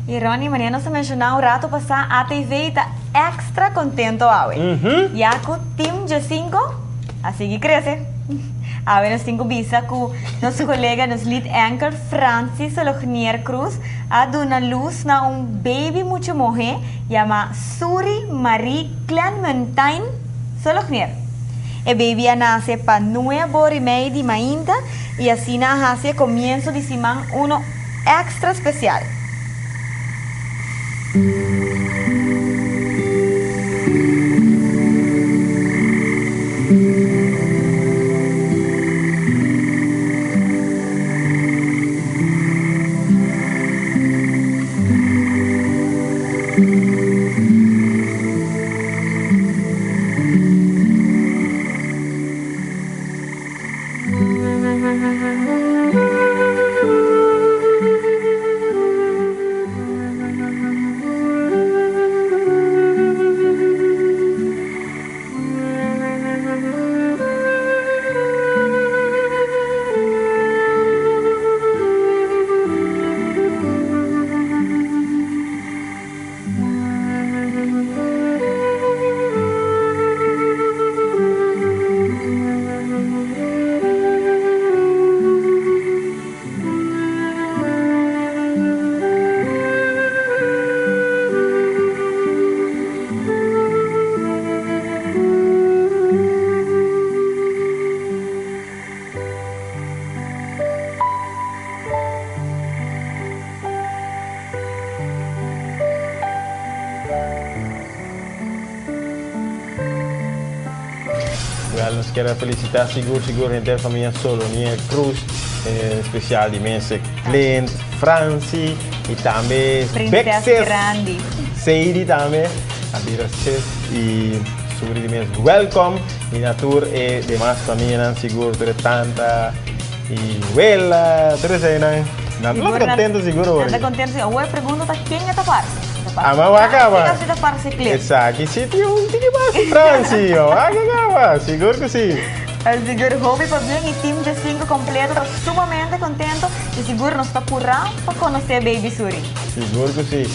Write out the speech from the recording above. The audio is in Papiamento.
Y Ronnie, manera nos a menciona un rato pasa, ATV ta extra contento awe. Ya cu Team 5 a sigui crece. Awe nos tin cu bisa cu nos colega, nos lead anchor, Francis Solognier Cruz, a duna luz na un baby mucha muhe, yama Suri Marie Clementine Solognier. E baby a nace pa 9:30 di mainta y asina a haci comienso di siman uno extra special. Well, nos kier felicita sigur sigur henter famia Solonier Cruz, especial di mes Clint, Franci y tambe Princess Big Sis Grandi. Sadie tambe, a bira sis y suri di mes welcome y na tur e demas famianan sigur, tur e tanta y wela, tur eseinan. Nan ta contento sigur Nan hoor. ta contento sigur. Awor e pregunta ta ken e ta parse? Ama wak aba. Franci ta parse Clint. Esaki si tin un tiki mas Franci. Wak aba, sigur cu si. El sigur hopi pabien y team 5 completo ta sumamente contento y sigur nos ta pura pa conoce baby Suri. Sigur cu si.